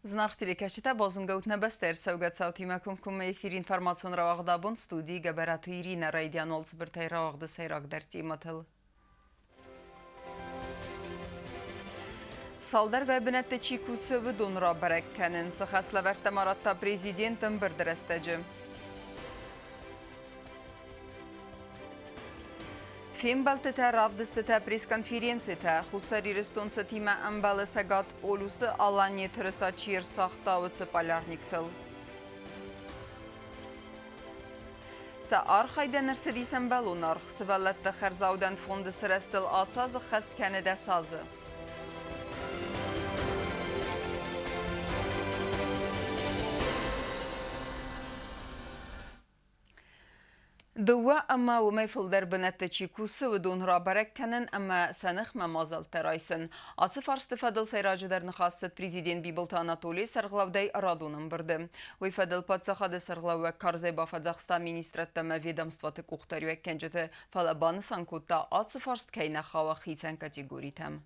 Зынаргъ телекӕсджытӕ, базонгӕут нӕ бӕстӕ ӕрцӕугӕ цаутимӕ комкоммӕ эфир информацион рауагъд абон студийы Гӕбӕраты Иринӕ райдиан уал цыбыртӕй рауагъды сӕйрагдӕр темӕтыл. Цалдӕргай бынӕтты чи кусы, уыдон рабӕрӕг кӕнын цы хӕслӕвӕрдтӕ ма радта президент ӕмбырды рӕстӕджы. Фембӕлдтытӕ, равдыстытӕ, пресс-конференцитӕ Хуссар Ирыстон цытимӕ ӕмбӕлы Цӕгат полюсы Аланийы тырыса чи ӕрцагъта, уыцы полярниктыл. Сӕ архайдӕн ӕрцыдис ӕмбӕлон аргъ. Сывӕллӕтты хӕрзаудӕн фонды сырӕзтыл ацы азы хӕст кӕны 10 азы. Дыууӕ ӕмӕ уымӕй фылдӕр бынӕтты чи кусы, уыдон рабӕрӕг кӕнын ӕмӕ сӕ ныхмӕ мадзӕлттӕ райсын. Ацы фарсты фӕдыл сӕйраджыдӕр ныхас цыд президент Бибылты Анатолийы сӕргълӕудӕй радон ӕмбырды. Уый фӕдыл паддзахады сӕргълӕууӕг карзӕй бафӕдзӕхста министрӕдтӕ ӕмӕ ведомствоты къухдариуӕггӕнджыты, фӕлӕ банысан кодта, ацы фарст кӕй нӕ хауы хицӕн категоритӕм.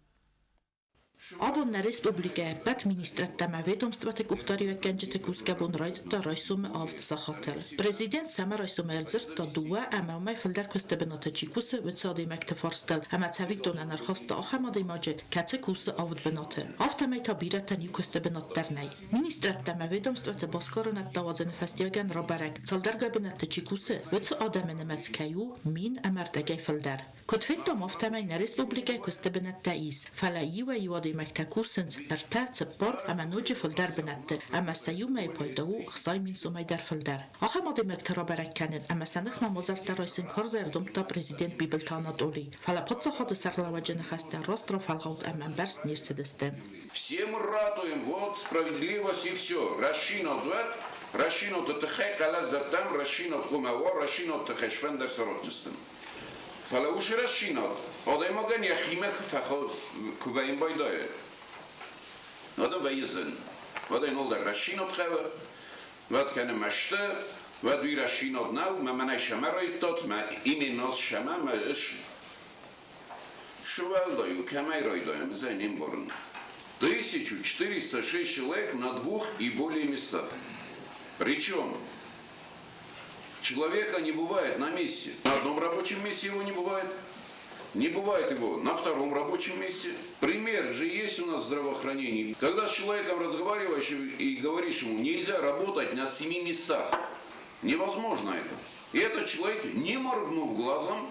Абон нӕ республикӕйы ӕппӕт министрӕдтӕ ӕмӕ ведомствоты къухдариуӕггӕнджыты кусгӕ бон райдыдта райсомы 7 сахатыл. Президент сӕмӕ райсомы ӕрдзырдта дыууӕ ӕмӕ уымӕй фылдӕр куысты бынаты чи кусы, уыцы адӕймӕгты фарстыл ӕмӕ цӕвиттонӕн ӕрхаста ахӕм адӕймаджы, кӕцы кусы авд бынаты. Афтӕмӕй та бирӕтӕн иу куысты бынат дӕр нӕй. Министрӕдтӕ ӕмӕ ведомствоты басгарынӕдтӕ уадзыны фӕстиуӕгӕн рабӕрӕг, цалдӕргай бынӕтты чи кусы, уыцы адӕмы нымӕц кӕй у 1040-ӕй фылдӕр. Куыд федтам, афтӕмӕй нӕ республикӕйы куысты бынӕттӕ ис, фӕлӕ иуӕй-иу адӕймӕгтӕ кусынц ӕртӕ, цыппар ӕмӕ ноджы фылдӕр бынӕтты, ӕмӕ сӕ иумӕйы пайда у 60 000 сомӕй дӕр фылдӕр. Ахӕм адӕймӕгты рабӕрӕг кӕнын ӕмӕ сӕ ныхмӕ мадзӕлттӕ райсын карзӕй ӕрдомдта президент Бибылты Анатоли, фӕлӕ паддзахады сӕргълӕууӕджы ныхӕстӕ раст рафӕлгъауд ӕмӕ ӕмбӕрст не рцыдысты. Все мы ратуем, вот справедливость и все. Рӕсинот уӕд, рӕсиноты тыххӕй хъӕлӕс дӕттӕм, рӕсинот хъуамӕ уа, рӕсинот тыххӕй сфӕндӕр сӕротджыстӕм. Фӕлӕ уыцы рӕстдзинад адӕймагӕн йӕхимӕ куы вӕййын байдайы, уӕд ын вӕййы зын. Уӕд ӕй нолдӕр рӕстдзинад хъӕуы, уӕд кӕны мӕсты, уӕд уый рӕстдзинад нӕу, мӕ мӕнӕй сӕмӕ райдтат, мӕ именно сӕмӕ, мӕ ыс Сывӕллой у, кӕмӕй райдайӕм, ӕз ӕй не мбарын. 1406 человек на двух и более местах. Причем человека не бывает на месте. На одном рабочем месте его не бывает. Не бывает его на втором рабочем месте. Пример же есть у нас в здравоохранении. Когда с человеком разговариваешь и говоришь ему, нельзя работать на семи местах. Невозможно это. И этот человек, не моргнув глазом,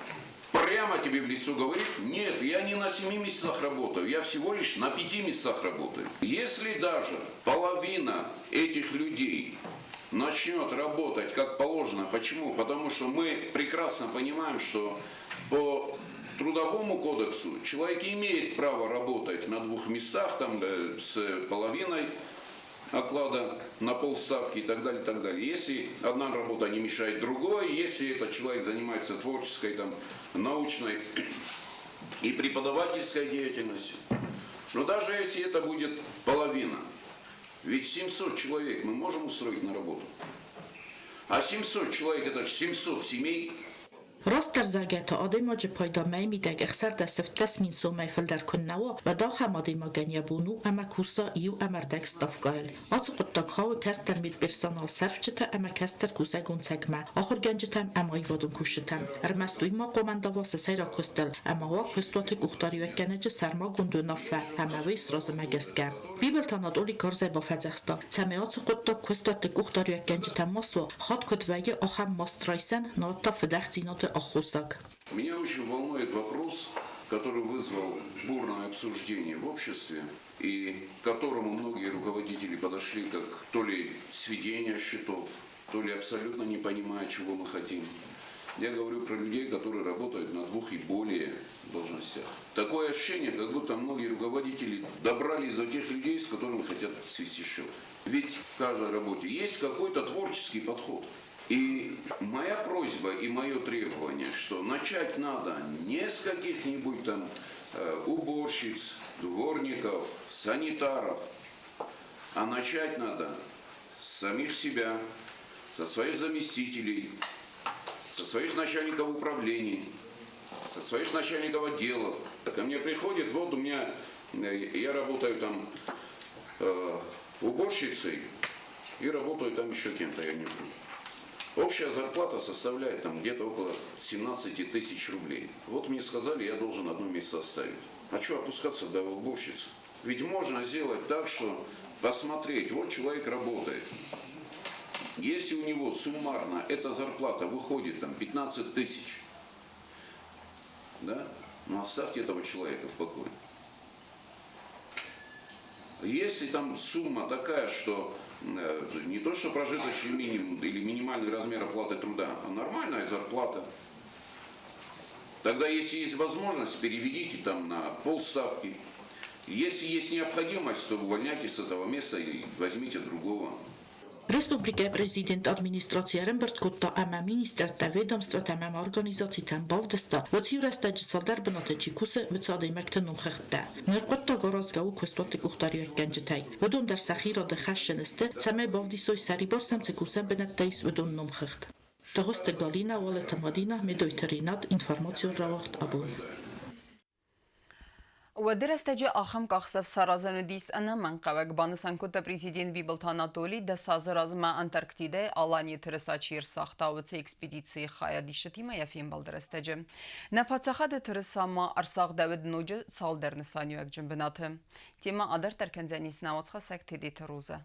прямо тебе в лицо говорит, нет, я не на семи местах работаю, я всего лишь на пяти местах работаю. Если даже половина этих людей начнет работать как положено, почему? Потому что мы прекрасно понимаем, что по Трудовому кодексу человек имеет право работать на двух местах, там, с половиной оклада на полставки и так далее, и так далее. Если одна работа не мешает другой, если этот человек занимается творческой, там, научной и преподавательской деятельностью, но даже если это будет половина, ведь 700 человек мы можем устроить на работу. А 700 человек это же 700 семей. Растдӕр зӕгъгӕ та адӕймаджы пайда мӕйы мидӕг 116 000 сомӕй фылдӕр куыннӕ уа, уӕд ахӕм адӕймагӕн йӕ бон у ӕмӕ куса иу ӕмӕ ӕрдӕг ставкӕйыл. Ацы хъуыддаг хауы кӕстӕр медперсонал сӕрфджытӕ ӕмӕ кӕстӕр кусӕгон цӕгмӕ, ахуыргӕнджытӕм ӕмӕ аивадон кусджытӕм. Ӕрмӕст уый ма хъуамӕ ӕндава сӕ сӕйраг куыстыл ӕмӕ уа куыстуаты къухдариуӕггӕнӕджы сӕрмагонд уынаффӕ ӕмӕ уый сразымӕ гӕсгӕ. Бибылты Анатоли карзӕй бафӕдзӕхста, цӕмӕй ацы хъуыддаг куыстуӕтты къухдариуӕггӕнджытӕм ма суа, хатт куыд вӕййы, ахӕм маст райсӕн, науӕд та фыдӕхдзинады аххосаг. Меня очень волнует вопрос, который вызвал бурное обсуждение в обществе и к которому многие руководители подошли как то ли сведение счетов, то ли абсолютно не понимая, чего мы хотим. Я говорю про людей, которые работают на двух и более должностях. Такое ощущение, как будто многие руководители добрались до тех людей, с которыми хотят свести счет. Ведь в каждой работе есть какой-то творческий подход. И моя просьба и мое требование, что начать надо не с каких-нибудь там уборщиц, дворников, санитаров, а начать надо с самих себя, со своих заместителей, со своих начальников управлений, со своих начальников отделов. Ко мне приходит, вот у меня, я работаю там Уборщицей и работаю там еще кем-то, я не помню. Общая зарплата составляет там где-то около 17 тысяч рублей. Вот мне сказали, я должен одно место оставить. А что опускаться до уборщицы? Ведь можно сделать так, что посмотреть, вот человек работает. Если у него суммарно эта зарплата выходит там 15 тысяч, да, ну оставьте этого человека в покое. Если там сумма такая, что не то что прожиточный минимум или минимальный размер оплаты труда, а нормальная зарплата, тогда если есть возможность, переведите там на полставки. Если есть необходимость, то увольняйтесь с этого места и возьмите другого. Республикӕйы президент администраци ӕрӕмбырд кодта ӕмӕ министрадтӕ, ведомствотӕ ӕмӕ организацитӕн бавдыста, уыцы иу рӕстӕджы цалдӕр бынаты чи кусы, уыцы адӕймӕгты номхыгъдтӕ. Ныр хъуыддаг аразгӕ у куыстуӕтты къухдариуӕггӕнджытӕй. Уыдон дӕр сӕхи рады хӕсджын сты, цӕмӕй бавдисой, сӕрибар сӕм цы кусӕн бынӕттӕ ис, уыдон номхыгъд. Дыгъуызты Галинӕ, Уалыты Мадинӕ, Медойты Ринат, информацион рауагъд Абон. Уӕды рӕстӕджы ахӕм къахдзӕф саразӕн уыдис ӕнӕмӕнгхъӕуӕг, банысан кодта президент Бибылты Анатоли, 10 азы размӕ Антарктидӕйы Аланийы тырыса чи ӕрсагъта, уыцы экспедицийы хайадисджытимӕ йӕ фембӕлды рӕстӕджы. Нӕ паддзахады тырыса ма ӕрсагъдӕуыд ноджы цалдӕр нысаниуӕгджын бынаты. Темӕ адарддӕр кӕндзӕнис нӕ уацхӕссӕг Тедеты Розӕ.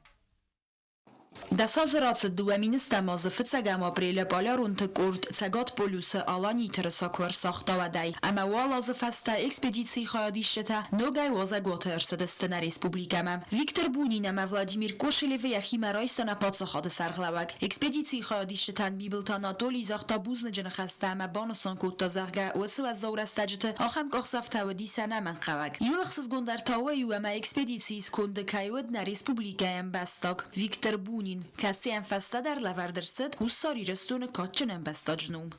10 азы рацыд, 2010 азы фыццӕгӕм апрелы полярон-ты къорд Цӕгат полюсы Аланийы тырыса куы ӕрсагъта, уӕдӕй. Ӕмӕ уал азы фӕстӕ экспедицийы хайадисджытӕ ногӕй уазӕгуаты ӕрцыдысты нӕ республикӕмӕ. Виктор Бунин ӕмӕ Владимир Кошелевы йӕхимӕ райста нӕ паддзахады сӕргълӕууӕг. Экспедицийы хайадисджытӕн Бибылты Анатолий загъта бузныджы ныхӕстӕ ӕмӕ банысан кодта, зӕгъгӕ, уыцы уӕззау рӕстӕджыты ахӕм къахдзӕфтӕ уыдис ӕнӕмӕнгхъӕуӕг. Иу ӕхсызгондӕр та уый у, ӕмӕ экспедицийы сконды кӕй уыд нӕ республикӕйы ӕмбӕстаг Виктор Бунин, кӕцыйӕн фӕстӕдӕр лӕвӕрд ӕрцыд Хуссар Ирыстоны кадджын ӕмбӕстаджы ном.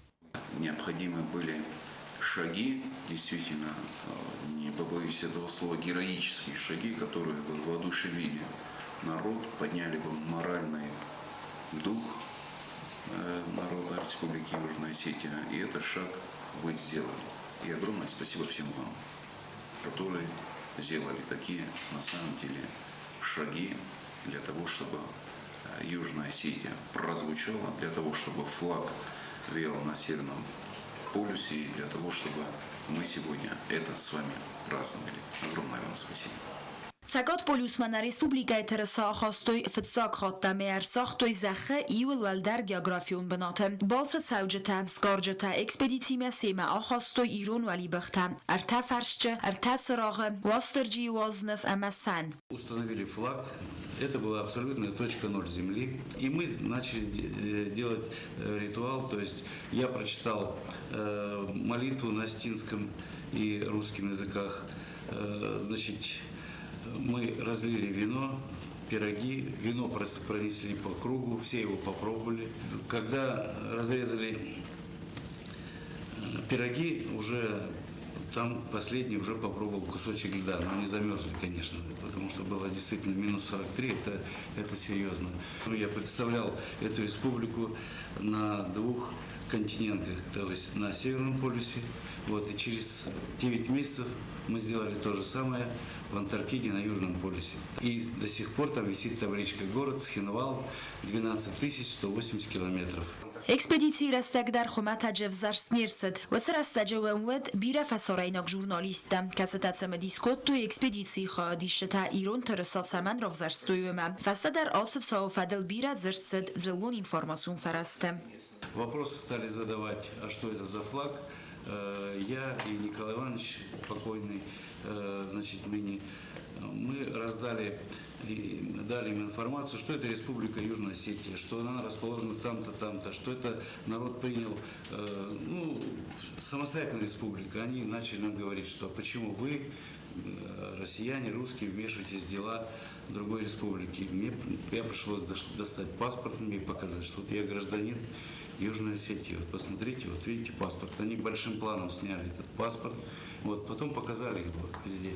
Необходимы были шаги, действительно, не побоюсь этого слова, героические шаги, которые бы воодушевили народ, подняли бы моральный дух народа Республики Южная Осетия. И этот шаг вы сделали. И огромное спасибо всем вам, которые сделали такие, на самом деле, шаги для того, чтобы Южная Осетия прозвучала, для того, чтобы флаг веял на Северном полюсе и для того, чтобы мы сегодня это с вами праздновали. Огромное вам спасибо. Цӕгат полюсмӕ нӕ республикӕйы тырыса ахастой фыццаг хатт ӕмӕ ӕрсагътой зӕххы иууыл уӕлдӕр географион бынаты. Балцы цӕуджытӕ, сгарджытӕ экспедицимӕ семӕ ахастой ирон уӕлибӕхтӕ, ӕртӕ фӕрсчы, ӕртӕ цырагъы, Уастырджийы уазныв ӕмӕ сӕн. Установили флаг. Это была абсолютная точка ноль Земли. И мы начали делать ритуал. То есть я прочитал молитву на осетинском и русском языках. Значит, мы разлили вино, пироги, вино пронесли по кругу, все его попробовали. Когда разрезали пироги, уже там последний уже попробовал кусочек льда, но не замерзли, конечно, потому что было действительно минус 43, это серьезно. Ну, я представлял эту республику на двух континентах, то есть на Северном полюсе, вот, и через 9 месяцев мы сделали то же самое в Антарктиде на Южном полюсе. И до сих пор там висит табличка «Город Цхинвал, 12 180 километров». Экспедицийы рӕстӕг дӕр хуымӕтӕджы ӕвзӕрст не рцыд. Уыцы рӕстӕджы уӕм уыд бирӕ фӕсарӕйнаг журналисттӕ, кӕцытӕ цымыдис кодтой экспедицийы хайадисджытӕ ирон тырыса цӕмӕн равзӕрстой, уымӕ. Фӕстӕдӕр ацы цауы фӕдыл бирӕ дзырд цыд дзыллон информацион фӕрӕзты. Вопросы стали задавать, а что это за флаг? Я и Николай Иванович, покойный, значит, ныне, мы раздали, и дали им информацию, что это Республика Южная Осетия, что она расположена там-то, там-то, что это народ принял, ну, самостоятельная республика. Они начали нам говорить, что почему вы, россияне, русские, вмешиваетесь в дела другой республики. Мне я пришлось достать паспорт мне и показать, что вот я гражданин Южной Осетии. Вот посмотрите, вот видите паспорт. Они большим планом сняли этот паспорт. Вот, потом показали его везде.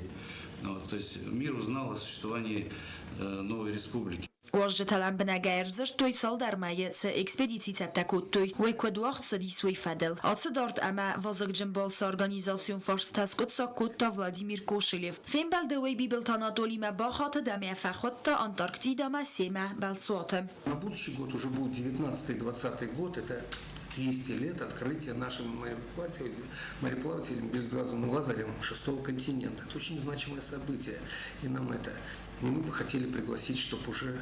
Вот, то есть мир узнал о существовании новой республики. Уазджытӕ лӕмбынӕгӕй ӕрдзырдтой, цалдӕр мӕйы цы экспедици цӕттӕ кодтой, уый куыд уагъд цыдис, уый фӕдыл. Ацы дард ӕмӕ вазыгджын балцы организацион фарстытӕ скъуыддзаг кодта Владимир Кошелев. Фембӕлды уый Бибылты Анатолимӕ бахатыд ӕмӕ йӕ фӕхуыдта Антарктидӕмӕ семӕ бӕлцуаты. На будущий год уже будет 19-20 год, это 200 лет открытия нашим мореплавателем Бельцгазом Лазарем шестого континента. Это очень значимое событие. И нам это. И мы бы хотели пригласить, чтобы уже,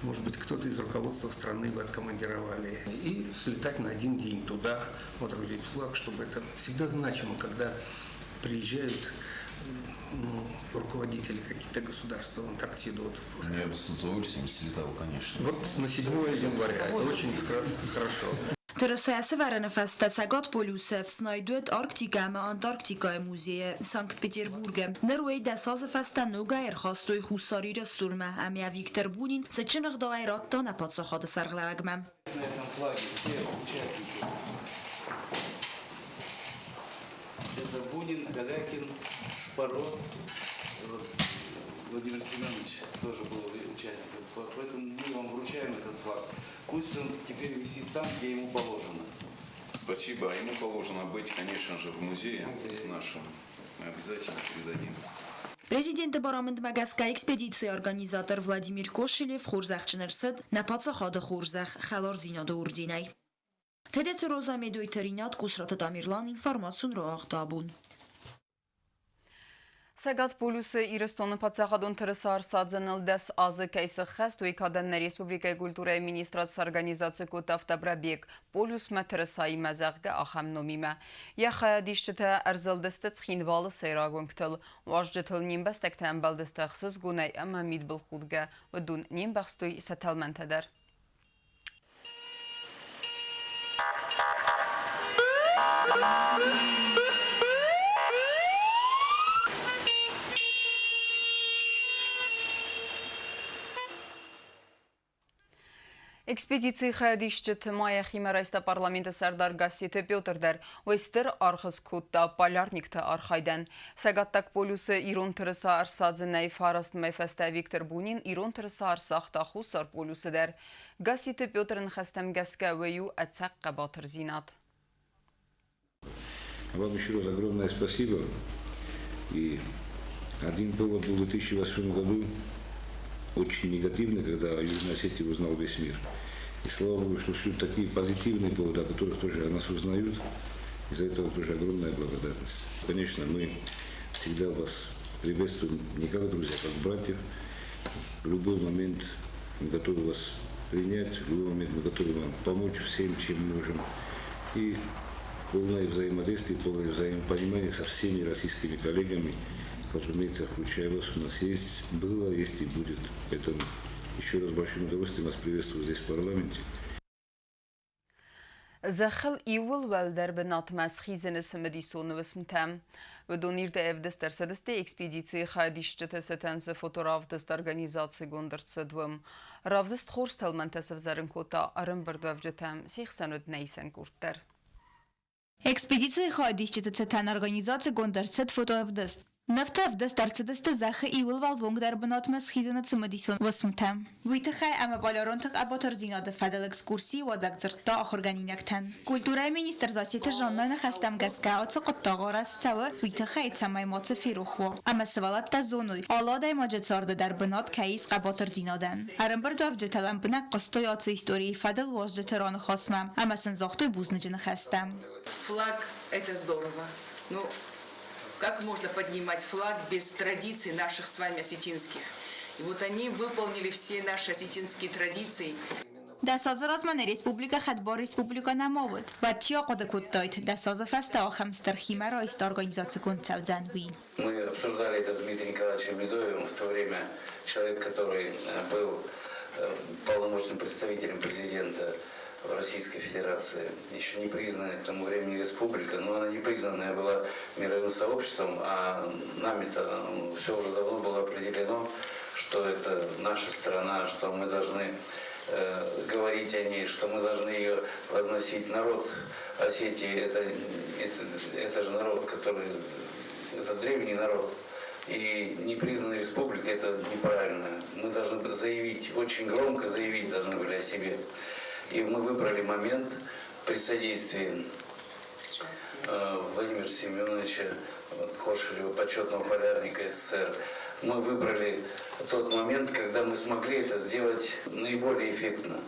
может быть, кто-то из руководства страны вы откомандировали. И слетать на один день туда, водрузить флаг, чтобы это всегда значимо, когда приезжают, ну, руководители каких-то государств в Антарктиду. Вот. Я бы с удовольствием слетал, конечно. Вот на 7 января. Это очень как раз хорошо. Тырысайы сӕвӕрыны фӕстӕ Цӕгат полюсы ӕфснайд уыд Арктикӕ ӕмӕ Антарктикӕйы музейы Санкт-Петербургы. Ныр уый 10 азы фӕстӕ ногӕй ӕрхастой Хуссар Ирыстонмӕ ӕмӕ Виктор Бунин цытджын ӕгъдауӕй радта нӕ паддзахады сӕргълӕууӕгмӕ. На этом флаге все участники. Это Бунин, Калякин, Шпаро. Вот Владимир Семенович тоже был участником. Поэтому мы вам вручаем этот флаг. Пусть он теперь висит там, где ему положено. Спасибо. А ему положено быть, конечно же, в музее нашем. Мы обязательно передадим. Президенты барамындмӕ гӕсгӕ экспедицийы организатор Владимир Кошелев хорзӕхджын ӕрцыд нӕ паддзахады хорзӕх Хӕлардзинады орденӕй. Тедеты Роза, Медойты Ринат, Къусраты Тамерлан, информацион рауагъд «Абон». Цӕгат полюсы Ирыстоны паддзахадон тырыса ӕрсадзыныл 10 азы кӕй сыххӕст, уый кадӕн нӕ республикӕйы культурӕйы министрад сорганизаци кодта автопробег «Полюсмӕ тырысаимӕ», зӕгъгӕ, ахӕм номимӕ. Йӕ хайадисджытӕ ӕрзылдысты Цхинвалы сӕйраг уынгтыл. Уазджытыл не мбӕстӕгтӕ ӕмбӕлдысты ӕхсызгонӕй ӕмӕ мидбылхудгӕ. Уыдон не мбӕхстой сӕ тӕлмӕнтӕ дӕр. Экспедицийы хайадисджыты ма йӕхимӕ райста парламенты сӕрдар Гасситы Петр дӕр. Уый стыр аргъ скодта полярникты архайдӕн. Цӕгаттаг полюсы ирон тырыса ӕрсадзынӕй 9 мӕй фӕстӕ Виктор Бунин ирон тырыса ӕрсагъта Хуссар полюсы дӕр. Гасситы Петры ныхӕстӕм гӕсгӕ уый у ӕцӕг хъӕбатырдзинад. Вам еще раз огромное спасибо. И один повод был в 2008 году очень негативный, когда о Южной Осетии узнал весь мир. И слава Богу, что существуют такие позитивные поводы, о которых тоже о нас узнают. И за это тоже огромная благодарность. Конечно, мы всегда вас приветствуем не как друзья, а как братьев. В любой момент мы готовы вас принять, в любой момент мы готовы вам помочь всем, чем можем. И полное взаимодействие, полное взаимопонимание со всеми российскими коллегами, разумеется, включая вас, у нас есть, было, есть и будет. Поэтому еще раз большим удовольствием вас приветствую здесь, в парламенте. Зӕххыл иууыл уӕлдӕр бынатмӕ схизыны цымыдисон уысмтӕ. Уыдон ирдӕй ӕвдыст ӕрцыдысты экспедицийы хайадисджыты цытӕн цы фоторавдыст организацигонд ӕрцыд, уым. Равдыст хорз тӕлмӕнтӕ сӕвзӕрын кодта ӕрӕмбырдуӕвджытӕм, се хсӕн уыд нӕ исӕн къорд дӕр. Экспедицийы хайадисджыты цытӕн организацигонд ӕрцыд фоторавдыст. Нывты ӕвдыст ӕрцыдысты зӕххы иууыл уӕлвонгдӕр бынатмӕ схизыны цымыдисон уысмтӕ. Уый тыххӕй ӕмӕ полярон хъӕбатырдзинады фӕдыл экскурсийы уадзӕг дзырдта ахуыргӕнинӕгтӕн. Культурӕйы министр Зассеты Жаннайы ныхӕстӕм гӕсгӕ ацы хъуыддаг арӕзт цӕуы уый тыххӕй, цӕмӕй мацы ферох уа. Ӕмӕ сывӕллӕттӕ зоной, алы адӕймаджы царды дӕр бынат кӕй ис хъӕбатырдзинадӕн. Ӕрӕмбырдуӕвджытӕ лӕмбынӕг хъуыстой ацы историйы фӕдыл уазджыты раныхасмӕ ӕмӕ сын загътой бузныджы ныхӕстӕ. Флаг – это здорово. Но как можно поднимать флаг без традиций наших с вами осетинских? И вот они выполнили все наши осетинские традиции. 10 азы размӕ нӕ республикӕ хӕдбар республикӕ нӕма уыд. Уӕд чи ахъуыды кодтаид, 10 азы фӕстӕ ахӕм стыр химӕрайст организацигонд цӕудзӕн, уый. Мы обсуждали это с Дмитрием Николаевичем Медоевым, в то время человек, который был полномочным представителем президента в Российской Федерации, еще не признанная к тому времени республика, но она не признанная была мировым сообществом, а нами-то все уже давно было определено, что это наша страна, что мы должны говорить о ней, что мы должны ее возносить. Народ Осетии это же народ, который, это древний народ. И непризнанная республика – это неправильно. Мы должны заявить, очень громко заявить должны были о себе. И мы выбрали момент при содействии Владимира Семеновича Кошелева, почетного полярника СССР. Мы выбрали тот момент, когда мы смогли это сделать наиболее эффектно.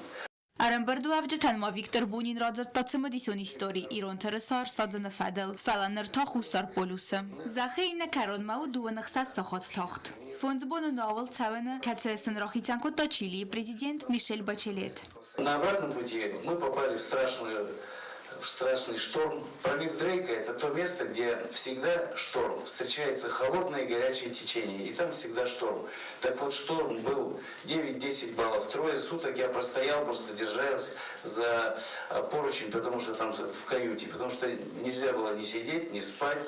Ӕрӕмбырдуӕвджытӕн ма Виктор Бунин радзырдта цымыдисон истори ирон тырыса ӕрсадзыны фӕдыл, фӕлӕ ныр та Хуссар полюсы. Зӕххы иннӕ кӕронмӕ у 26 сахат тахт. Фондз боны науыл цӕуыны, кӕцы сын рахицӕн кодта Чилийы президент Мишель Бачелет. На обратном пути мы попали в страшный шторм. Пролив Дрейка – это то место, где всегда шторм. Встречается холодное и горячее течение, и там всегда шторм. Так вот, шторм был 9-10 баллов. Трое суток я простоял, просто держался за поручень, потому что там в каюте, потому что нельзя было ни сидеть, ни спать,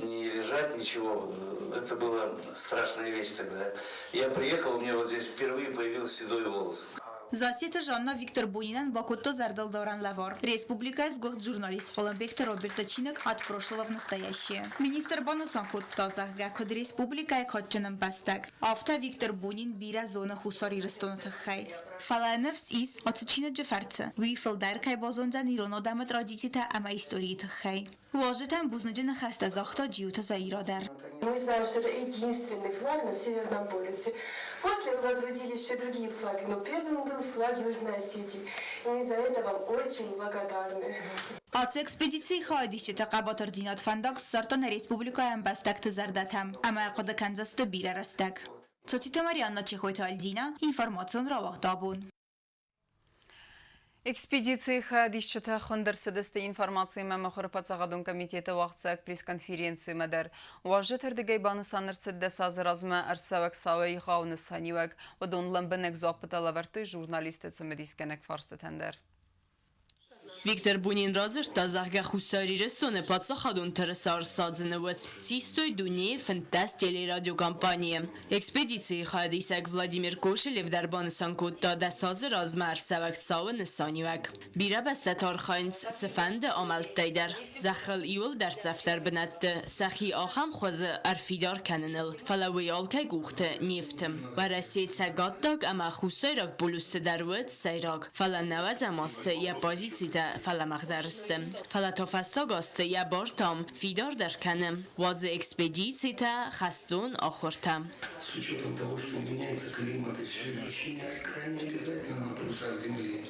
ни лежать, ничего. Это была страшная вещь тогда. Я приехал, у меня вот здесь впервые появился седой волос. Зассеты Жанна Виктор Бунинӕн бакодта зӕрдылдарӕн лӕвар. Республикӕйы сгуыхт журналист Хъуылымбегты Роберты чиныг От прошлого в настоящее. Министр банысан кодта, зӕгъгӕ, куыд республикӕйы кадджын ӕмбӕстаг, афтӕ Виктор Бунин бирӕ зоны Хуссар Ирыстоны тыххӕй. Фӕлӕ ныфс ис, ацы чиныджы фӕрцы уый фылдӕр кӕй базондзӕн ирон адӕмы традицитӕ ӕмӕ историйы тыххӕй. Уазджытӕн бузныджы ныхӕстӕ загъта Джиоты Заирӕ дӕр. Мы знаем, что это единственный флаг на Северном полюсе. После вы водрузили еще другие флаги, но первым был флаг Южной Осетии. И мы за это вам очень благодарны. Ацы экспедицийы хайадисджыты хъӕбатырдзинад фӕндаг ссардта нӕ республикӕйы ӕмбӕстӕгты зӕрдӕтӕм ӕмӕ хъуыды кӕндзысты бирӕ рӕстӕг. Цоциты Марианна, Чехойты Альдина, информацион рауагъд абон. Экспедицийы хайадисджытӕ хуынд ӕрцыдысты информациимӕ мыхуыры паддзахадон комитеты уагъдцӕуӕг пресс-конференцимӕ дӕр. Уазджыты рдыгӕй банысан ӕрцыд 10 азы размӕ ӕрцӕуӕг цауы егъау нысаниуӕг. Уыдон лӕмбынӕг дзуаппытӕ лӕвӕрдтой журналистты цымыдисгӕнӕг фарстытӕн дӕр. Виктор Бунин радзырдта, зӕгъгӕ, Хуссар Ирыстоны паддзахадон тырыса ӕрсадзыны уӕз систой дунейы 15 телерадиокомпанийы. Экспедицийы хайадисӕг Владимир Кошелев дӕр банысан кодта, 10 азы размӕ ӕрцӕуӕг цауы нысаниуӕг. Бирӕ бӕстӕтӕ архайынц цыфӕнды амӕлттӕй дӕр зӕххыл иуыл дӕрддзӕфдӕр бынӕтты сӕхи ахӕм хуызы ӕрфидар кӕныныл, фӕлӕ уый алкӕй къухты не фты. Уӕрӕсе цӕгаттаг ӕмӕ хуссайраг полюсты дӕр уыд сӕйраг, фӕлӕ нӕуӕдзӕм азты йӕ позицитӕ фӕлӕмӕгъдӕр сты. Фӕлӕ та фӕстаг азты йӕ бартӕм фидардӕр кӕны, уадзы экспедицитӕ, хӕстон ахуыртӕ. С учетом того, что изменяется климат и все изучение крайне обязательно на полюсах Земли.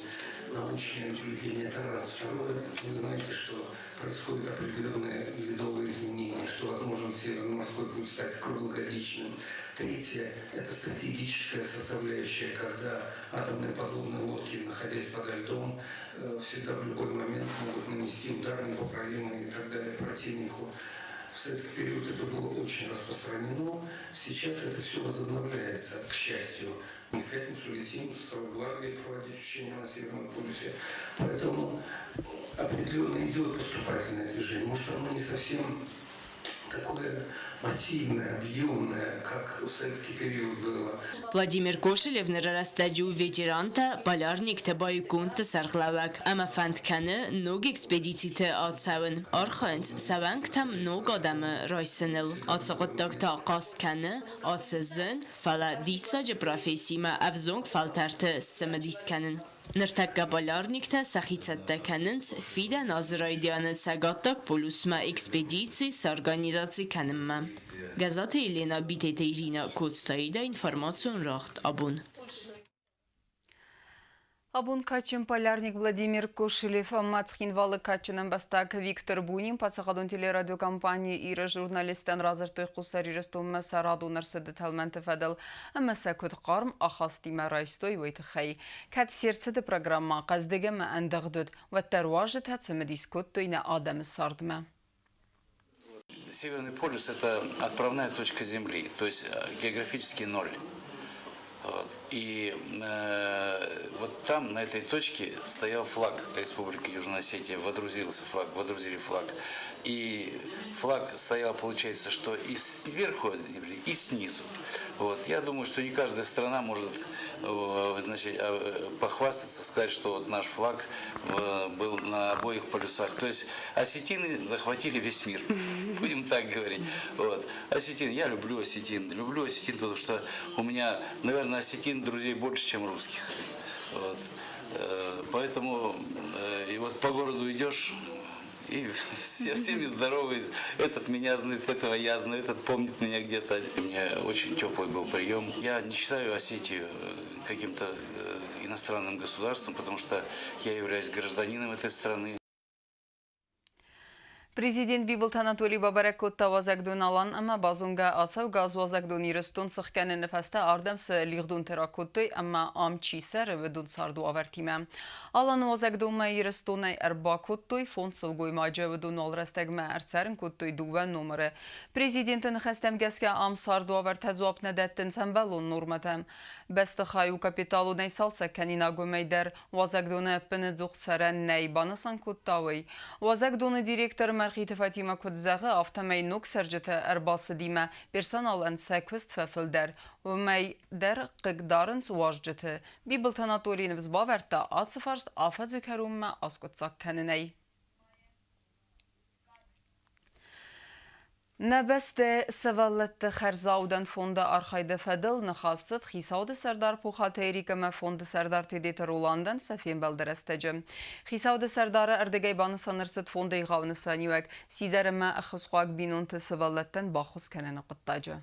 Научное наблюдение – это раз. Второе, вы знаете, что происходят определенные ледовые изменения, что возможно Северный морской путь стать круглогодичным. Третье – это стратегическая составляющая, когда атомные подводные лодки, находясь подо льдом, всегда в любой момент могут нанести удар непоправимый и так далее противнику. В советский период это было очень распространено. Сейчас это все возобновляется, к счастью. Мы в пятницу летим с Росгвардией проводить учения на Северном полюсе. Поэтому определенно идет поступательное движение. Может, оно не совсем такое массивное, объемное, как в советский период было. Владимир Кошелев ныры рӕстӕджы у ветерантӕ, полярникты баиугондты сӕргълӕууӕг ӕмӕ фӕнд кӕны ног экспедициты ацӕуын. Архайынц сӕ уӕнгтӕм ног адӕмы райсыныл. Ацы хъуыддаг та ахъаз кӕны ацы зын, фӕлӕ диссаджы профессимӕ ӕвзонг фӕлтӕрты сцымыдис кӕнын. Ныртӕккӕ полярниктӕ сӕхи цӕттӕ кӕнынц фидӕн азы райдианы Цӕгаттаг полюсмӕ экспедици сорганизаци кӕнынмӕ. Гӕзаты Елена, Битеты Ирина, Коцтаида, информацион рагъд абон. Абон кадджын полярник Владимир Кошелев ӕмӕ Цхинвалы кадджын ӕмбӕстаг Виктор Бунин паддзахадон телерадиокомпани Иры журналисттӕн радзырдтой Хуссар Ирыстонмӕ сӕ радон ӕрцыды тӕлмӕнты фӕдыл ӕмӕ сӕ куыд хъарм ахастимӕ райстой, уый тыххӕй. Кӕд се рцыды программӕ хъӕздыг ӕмӕ ӕндыгъд уыд, уӕддӕр уазджытӕ цымыдис кодтой нӕ адӕмы цардмӕ. Северный полюс – это отправная точка Земли, то есть географически ноль. Вот. И вот там, на этой точке, стоял флаг Республики Южная Осетия, водрузился флаг, водрузили флаг. И флаг стоял, получается, что и сверху от земли, и снизу. Вот. Я думаю, что не каждая страна может значит, похвастаться, сказать, что вот наш флаг был на обоих полюсах. То есть осетины захватили весь мир, будем так говорить. Вот. Осетин, я люблю осетин. Люблю осетин, потому что у меня, наверное, осетин Осетин друзей больше, чем русских. Вот. Поэтому и вот по городу идешь, и все, всеми здороваюсь. Этот меня знает, этого я знаю, этот помнит меня где-то. У меня очень теплый был прием. Я не считаю Осетию каким-то иностранным государством, потому что я являюсь гражданином этой страны. Президент Бибылты Анатолий бабӕрӕг кодта уазӕгдон Алан ӕмӕ базонгӕ ацӕугӕ аз уазӕгдон Ирыстон сыхгӕныны фӕстӕ ардӕм цы лигъдонтӕ ракодтой ӕмӕ ам чи цӕры, уыдон цардуавӕртимӕ. Аланы уазӕгдонмӕ Ирыстонӕй ӕрбакодтой фондз сылгоймаджы, уыдон уал рӕстӕгмӕ ӕрцӕрын кодтой дыууӕ номыры. Президенты ныхӕстӕм гӕсгӕ ам цардуавӕртӕ дзуапп нӕ дӕттынц ӕмбӕлон нормӕтӕм. Бӕстыхай у капиталонӕй цалцӕг кӕнинаг уымӕй дӕр Уазӕгдоны ӕппынӕдзух цӕрӕн нӕй, банысан кодта уый. Уазӕгдоны директор Мӕргъиты Фатимӕ куыд зӕгъы, афтӕмӕй ног цӕрджытӕ ӕрбацыдимӕ персоналӕн сӕ куыст фӕфылдӕр. Уымӕй дӕр хъыг дарынц уазджыты. Бибылты Анатолий ныфс бавӕрдта ацы фарст афӕдзы кӕронмӕ аскъуыддзаг кӕнынӕй. Нӕ бӕстӕ сывӕллӕтты хӕрзаудӕн фонды архайды фӕдыл ныхас цыд Хицауады сӕрдар Пухаты Эрик ӕмӕ фонды сӕрдар Тедеты Роландӕн сӕ фембӕлды рӕстӕджы. Хицауады сӕрдары ӕрдыгӕй банысан ӕрцыд фонды егъау нысаниуӕг сидзӕр ӕмӕ ӕххуысхъуаг бинонты сывӕллӕттӕн баххуыс кӕныны хъуыддаджы.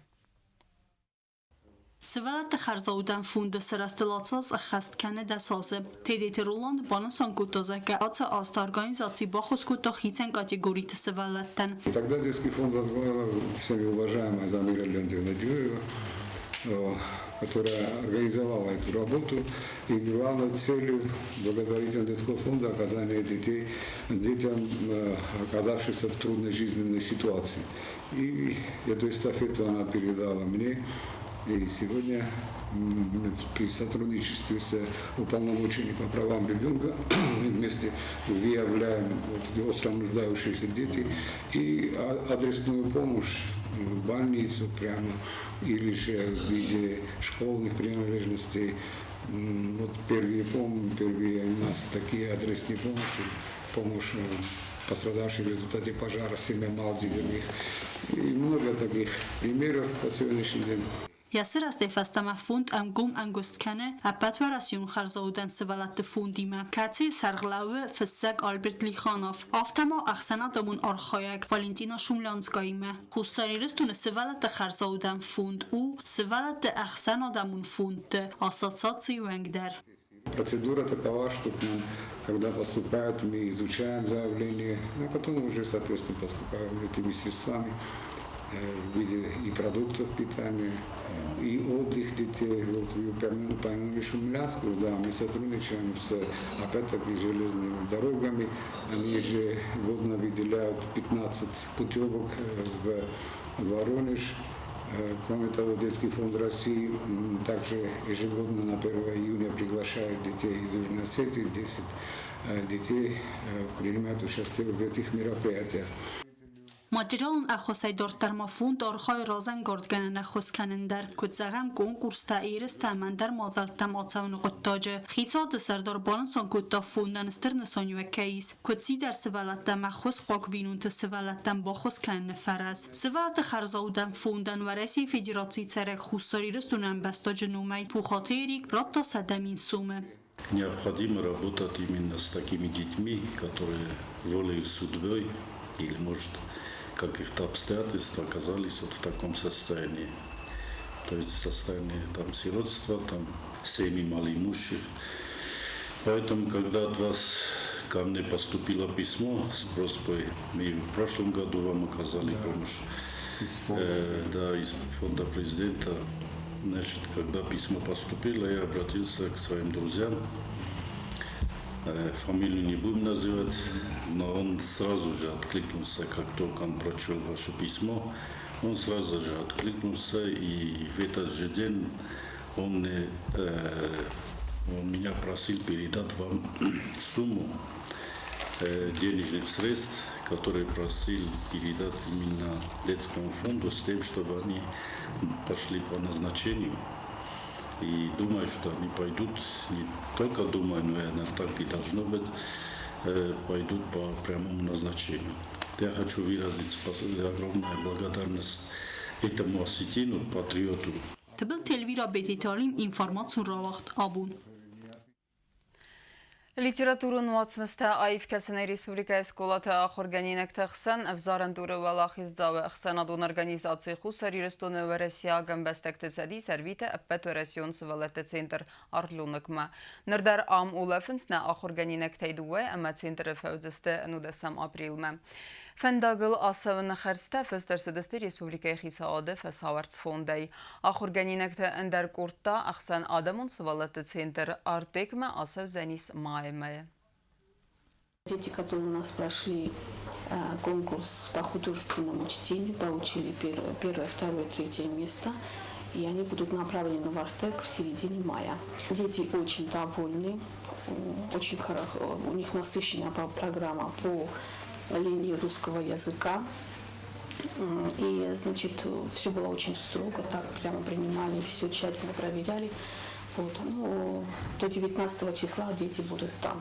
Сывӕллӕтты хӕрзаудӕн фонды сырӕзтыл ацы аз ӕххӕст кӕны 10 азы. Тедеты Роланд банысан кодта, зӕгъгӕ, ацы азты организаци баххуыс кодта хицӕн категориты сывӕллӕттӕн. Тогда детский фонд возглавила всеми уважаемая Замира Леонтьевна Дюева, которая организовала эту работу. И главной целью благотворительного детского фонда оказание детей, детям, оказавшимся в трудной жизненной ситуации. И эту эстафету она передала мне. И сегодня при сотрудничестве с уполномоченным по правам ребенка мы вместе выявляем вот остро нуждающиеся дети и адресную помощь в больницу прямо или же в виде школьных принадлежностей. Вот первые, помощи, первые у нас такие адресные помощи, помощь пострадавших в результате пожара семья Малдиговых. И много таких примеров по сегодняшний день. Йӕ сырӕзтӕй фӕстӕмӕ фонд ӕнгом ӕмгуыст кӕны ӕппӕтуӕрӕсеон хӕрзаудӕн сывӕллӕтты фондимӕ, кӕцыйы сӕргълӕууы фыссӕг Альберт Лиханов, афтӕ ма ӕхсӕнадӕмон архайӕг Валентина Шумлянскаимӕ. Хуссар Ирыстоны сывӕллӕтты хӕрзаудӕн фонд у сывӕллӕтты ӕхсӕнадӕмон фондты ассоциацийы уӕнг дӕр. Процедура такова, что к нам, когда поступают, мы изучаем заявление, а потом уже, соответственно, поступаем этими средствами в виде и продуктов питания, и отдых детей. Вот вы упомянули Шумлянскую, да, мы сотрудничаем с, опять-таки, железными дорогами. Они ежегодно выделяют 15 путевок в Воронеж. Кроме того, Детский фонд России также ежегодно на 1 июня приглашает детей из Южной Осетии, 10 детей принимают участие в этих мероприятиях. Материалон ӕххуысӕй дарддӕр ма фонд архайы разӕнгардгӕнӕн ӕххуыс кӕнын дӕр, куыд зӕгъӕм, конкурстӕ, ерыстӕ ӕмӕ ӕндӕр мадзӕлттӕм ацӕуыны хъуыддаджы. Хицауады сӕрдар банысан кодта, фондӕн стыр нысаниуӕг кӕй ис, куыд сидзӕр сывӕллӕттӕм ӕххуысхъуаг бинонты сывӕллӕттӕн баххуыс кӕныны фӕрӕз. Сывӕллӕтты хӕрзаудӕн фондӕн Уӕрӕсейы Федерацийы цӕрӕг Хуссар Ирыстоны ӕмбӕстаджы номӕй Пухаты Эрик радта 100 000 сомы. Необходимо работать именно с такими детьми, которые волею судьбы или, может, каких-то обстоятельств оказались вот в таком состоянии. То есть в состоянии там сиротства, там семьи малоимущих. Поэтому, когда от вас ко мне поступило письмо с просьбой, мы в прошлом году вам оказали помощь, да, из фонда президента. Значит, когда письмо поступило, я обратился к своим друзьям. Фамилию не будем называть, но он сразу же откликнулся, как только он прочел ваше письмо, он сразу же откликнулся, и в этот же день он меня просил передать вам сумму денежных средств, которые просил передать именно детскому фонду с тем, чтобы они пошли по назначению. И думаю, что они пойдут, не только думаю, но, наверное, так и должно быть, пойдут по прямому назначению. Я хочу выразить огромную благодарность этому осетину, патриоту. Тыбылты Эльвира, Бететы Алим, информацион рауагъд абон. Литературон уацмыстӕ аив кӕсынӕй республикӕйы скъолаты ахуыргӕнинӕгты хсӕн ӕвзарӕн дуры уӕлахиздзауы ӕхсӕнадон организаци Хуссар Ирыстоны уӕрӕсейаг ӕмбӕстӕгты цӕдис ӕрвиты ӕппӕтуӕрӕсеон сывӕллӕтты центр Орленок-мӕ. Ныр дӕр ам улӕфынц нӕ ахуыргӕнинӕгтӕй дыууӕ ӕмӕ центры фӕуыдзысты ӕнудӕсӕм апрелмӕ. Фӕндагыл ацӕуыны хӕрдзтӕ фыст ӕрцыдысты республикӕйы хицауады фӕсауӕрц фондӕй. Ахуыргӕнинӕгты ӕндӕр къорд та ӕхсӕнадӕмон сывӕллӕтты центр Артекмӕ ацӕудзӕнис майы мӕйы. Дети, которые у нас прошли конкурс по художественному чтению, получили первое, второе, третье место. И они будут направлены в Артек в середине мая. Дети очень довольны, очень хорошо, у них насыщенная программа по линии русского языка. И, значит, все было очень строго, так прямо принимали, все тщательно проверяли. Вот. Ну, до 19 числа дети будут там.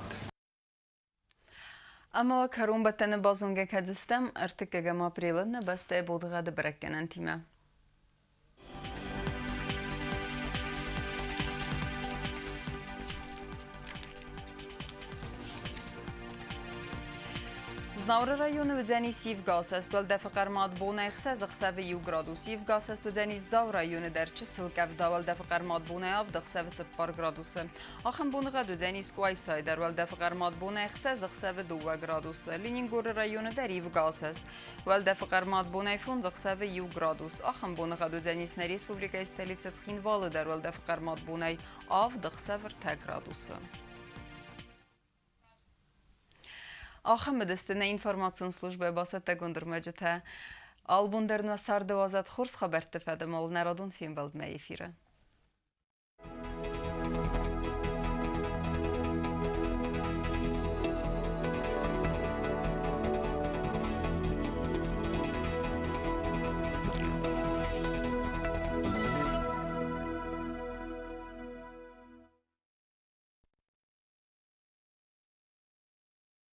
Ӕмӕ кӕронбӕттӕны базонгӕ кӕндзыстӕм ӕртыккӕгӕм апрелы нӕ бӕстӕйы боныгъӕды бӕрӕггӕнӕнтимӕ. Знауыры районы уыдзӕнис ивгӕ уӕлдӕфы хъӕрмад бонӕй ӕхсӕз ӕхсӕвы иу градус. Ивгӕ уыдзӕнис Дзауы районы дӕр чысыл къӕвда уӕлдӕфы хъӕрмад бонӕй авд ӕхсӕвы цыппар градусы. Ахӕм боныгъӕд уыдзӕнис Къуайсайы дӕр уӕлдӕфы хъӕрмад бонӕй ӕхсӕз ӕхсӕвы дыууӕ градусы. Ленингоры районы дӕр ивгӕ уӕлдӕфы хъӕрмад бонӕй фондз ӕхсӕвы иу градус. Ахӕм боныгъӕд уыдзӕнис нӕ республикӕйы столицӕ Цхинвалы дӕр уӕлдӕфы хъӕрмад бонӕй авд ӕхсӕвы ӕртӕ градусы. Ахӕм уыдысты нӕ информацион службӕйы бацӕттӕгонд ӕрмӕджытӕ. Албон дӕр нӕ царды уадзӕд хорз хабӕртты фӕдыл нӕ радон фембӕлдмӕ эфиры.